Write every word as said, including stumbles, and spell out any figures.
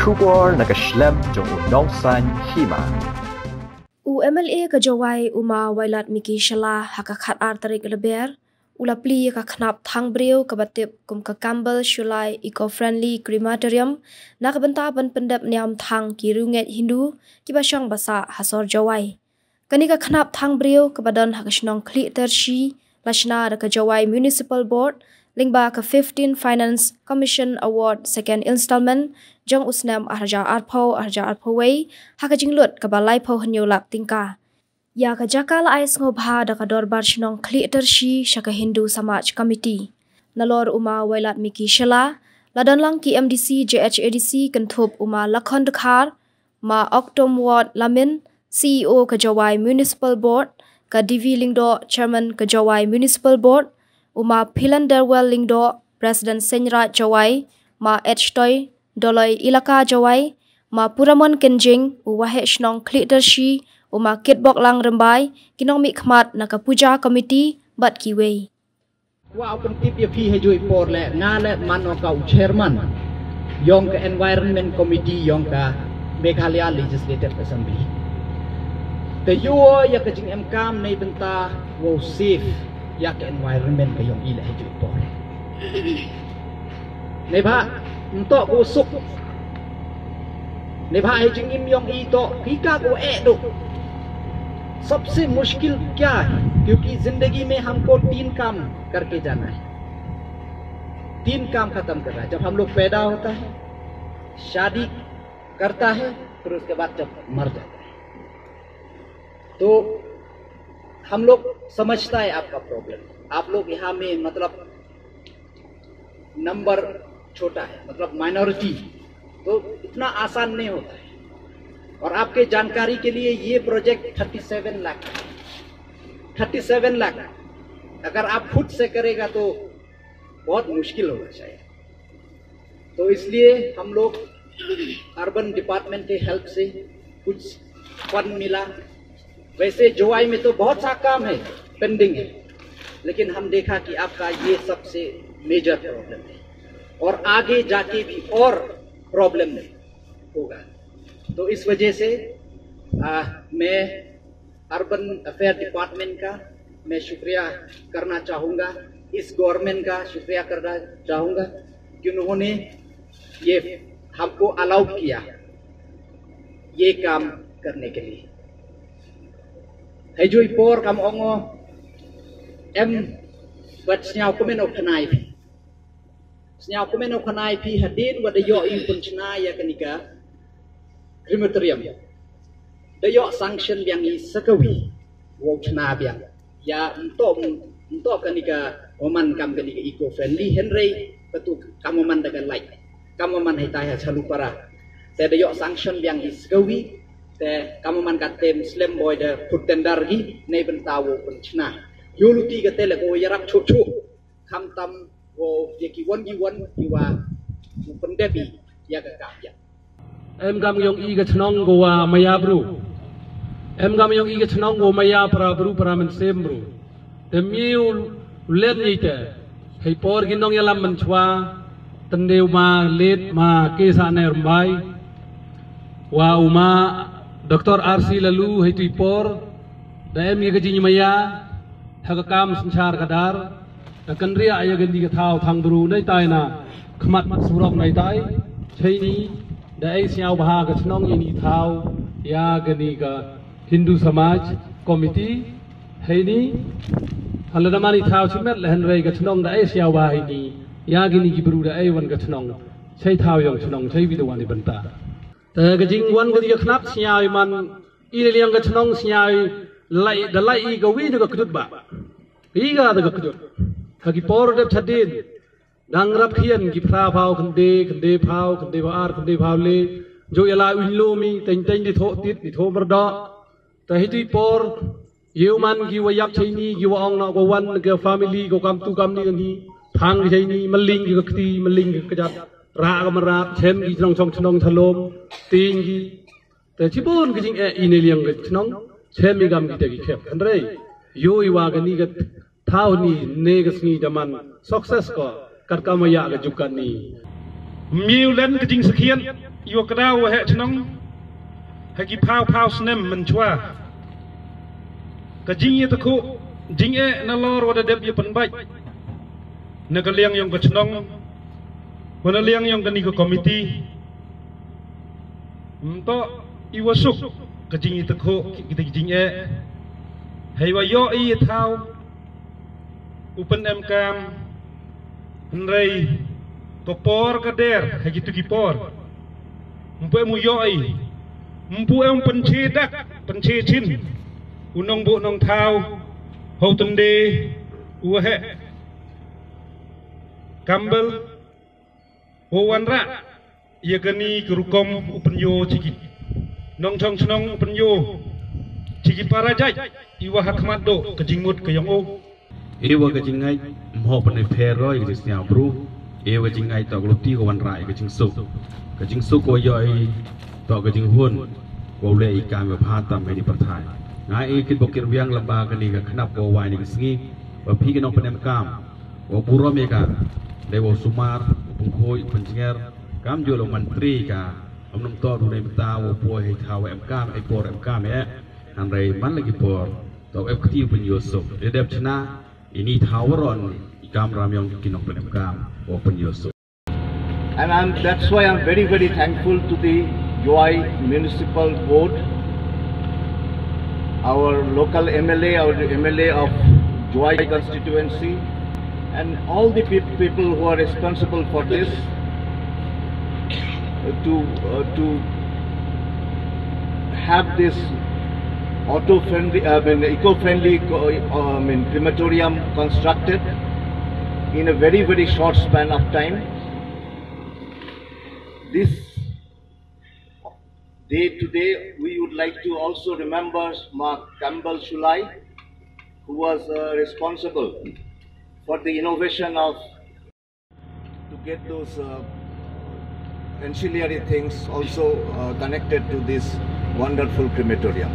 Khubor na ka shlem jong u Nongsaiñ Hima. U M L A ka Jowai, u Ma Wailadmiki Shylla, ha ka khat ar tarik Lber, u la plie ya ka khnap thang briew kaba tip kum ka Campbell Shullai Eco Friendly Crematorium, na ka bynta ban pyndep niam thang ki riewngeit Hindu kiba shong basah ha sor Jowai. Kani ka khnap thang briew kaba don ha ka shnong Khliehtershi, la shna da ka Jowai Municipal Board lyngba ka fifteen Finance Commission Award second installment jong u snem arhajar arphew, arhajar arphew wei, ha ka jinglut kaba laiphew hynñiew lak tyngka. Ya ka jaka la ai sngewbha da ka Dorbar Shnong Khliehtershi sha ka Hindu Samaj Committee. Nalor u Ma Wailadmiki Shylla, la don lang ki M D C, J H A D C, kynthup u Ma Lakhon Dkhar, Ma Oktom Ward Lamin, C E O ka Jowai Municipal Board, ka D V Lyngdoh, Chairman ka Jowai Municipal Board, u Ma Philanderwell Lyngdoh, President Seiñraij Jowai, Ma H Toi Doloi Elaka Jowai, Ma Puramon Kynjing, u Waheh Shnong Khliehtershi, u Ma Kitboklang Rymbai, ki nongmihkhmat na ka Puja Committee, bad kiwei. Wa u pyntip ya phi ha jooh i por le, nga le man o ka u chairman yong ka Environment Committee yong ka Meghalaya Legislative Assembly. Te yow ya ka jingemkam neibynta wow save ya ka environment ka yong i le ha jooh i por. Neibhah ym toh ko suk. Neibhah ha jingim yong i toh ki ka ko eh duk. सबसे मुश्किल क्या है? क्योंकि जिंदगी में हमको तीन काम करके जाना है। तीन काम खत्म करना है। जब हम लोग पैदा होता है, शादी करता है, फिर उसके बाद जब मर जाता है। तो हम लोग समझता है आपका प्रॉब्लम। आप लोग यहाँ में, मतलब, नंबर छोटा है, मतलब माइनॉरिटी, तो इतना आसान नहीं होता है। और आपके जानकारी के लिए, ये प्रोजेक्ट थर्टी सेवन लाख का है। थर्टी सेवन लाख, अगर आप खुद से करेगा तो बहुत मुश्किल होगा शायद। तो इसलिए हम लोग अर्बन डिपार्टमेंट के हेल्प से कुछ फंड मिला। वैसे जोवाई में तो बहुत सा काम है, पेंडिंग है, लेकिन हम देखा कि आपका ये सबसे मेजर प्रॉब्लम है और आगे जाके भी और प्रॉब्लम होगा। तो इस वजह से, आ, मैं अर्बन अफेयर डिपार्टमेंट का मैं शुक्रिया करना चाहूँगा, इस गवर्नमेंट का शुक्रिया करना चाहूँगा कि उन्होंने ये हमको अलाउ किया ये काम करने के लिए। Hei jooh i por kam ong o, em, wat sñiaw kmen o khana i phi. Sñiaw kmen o khana i phi hadien wa da yoh i u pynchna ya kani ka crematorium. Da yoh sanction biang i sa kawi wow chna biang. Ya ym toh, ym toh kani ka wa man kam kani ka eco friendly, hynrei katu kam wa man da ka light. Kam wa man heitai ha Chalupara. Te da yoh sanction biang i sa kawi. Te kam wa man katte slem boi da put tender ki neibynta wow pynchna. Yow luti katte le ko yarap chuh chuh. Khamtam wow ya ki wan ki wan ki wa u pyndep i ya ka kam ya. Em kam yong i ka chnong ko wa maya bru. Em kam yong i ka chnong ko maya para bru, para mynsiem bru. Te mi u len i te. Hei por ki nongyalam mynchwa, tynde u ma late ma K. Sahner Rymbai, wa u ma Doctor R C Laloo, hei tu i por da em i ka jingmaya ha ka kam synshar ka dar. Da kynriah ya kani ka thaw thang bru neitai na khmat surok neitai. Cheini da ai sñiaw bha ka chnong ini thaw ya kani ka Hindu Samaj Committee. Heini hala da man i thaw chimet le hynrei ka chnong da ai sñiaw bha heini ya kini ki bru da ai wan ka chnong. Chei thaw yong chnong, chei wi da wan i bynta. Te ka jingwan kani ka khnap sñiaw i man i ne liang ka chnong sñiaw i lai, da lai i ka wi da ka kdut ba. I ka da ka kdut. Ha ki por dep chadien. Dang rap khian ki phra phaw khynde, khynde phaw, khynde phaw ar, khynde phaw le. Jooh ya la uñ lo mi, teng teng di thoh tit, di thoh myrdoh. Te hei tu i por, yow man ki wa yap cheini, ki wa ong na ko wan ka family, ko kam tu kam ni kan hi. Thang ki cheini, maling ki ka kti, maling ki ka kjat. Ra ka marat, chem ki chnong chong chnong chalom, ting ki. Te chibun ki jing e i ne liang ka chnong, chem i kam ki te ki khep. Hynrei, yow i wa kani ka thaw ni ne ka sngi da man success ko, kat ka maya ka juk kani. Miew len ka jingsakhiat, yow kdaw wa heh chnong, ha ki phaw phaw snem mynchwa. Ka jingyatakhuh, jingeh nalor wa da dep ya pynbait. Na ka liang yong ka chnong, wa na liang yong kani ka komiti. Ymtoh i wa suk, ka jingyatakhuh, ki, kita ki jingeh. Hei wa yoh i thaw, u pynemkam, hynrei ka por ka der, ha kitu ki por. Ympu em u yoh i, ympu em pynche dak, pynche chin. U nongbuh nongthaw, haw tynde, u wa heh Campbell, wow wanrah ya kani ka rukom u pynyoo chi ki nongchong chnong, u pynyoo chi ki para jait, i wa ha khmat doh ka jingmut ka yong u. I wa ka jingngait, ym hap pynipher roi ka jingsniaw bru. I wa ka jingngait toh ka luti ka wanrah ya ka jingsuk. Ka jingsuk wa yoh i toh ka jinghun, wow leh i kam wa bha tam hei ni pyrthai. Nga i kit bok kit wiang lamba kani ka khnap wow wai ni ka sngi, wa phi ki nongpynemkam, wow burom ya ka, dei wow sumar, wow pynkhuid, pynjnger, kamjooh la u mantri ka, ym nang toh du neibynta wow poi hei thaw wa emkam, hei por emkam eh, hynrei man la ki por, toh em kti pynyoo suk, dei dep chna, ini thaw waroh, i kamram yong ki nongpynemkam, wow pynyoo suk. And I'm, that's why I'm very, very thankful to the Jowai Municipal Board, our local M L A, our M L A of Jowai constituency, and all the peop- people who are responsible for this, uh, to, uh, to have this auto-friendly, I mean, eco-friendly, co- uh, I mean, crematorium constructed in a very, very short span of time. This day today, we would like to also remember Ma Campbell Shulai, who was, uh, responsible for the innovation of, to get those, uh, ancillary things also, uh, connected to this wonderful crematorium.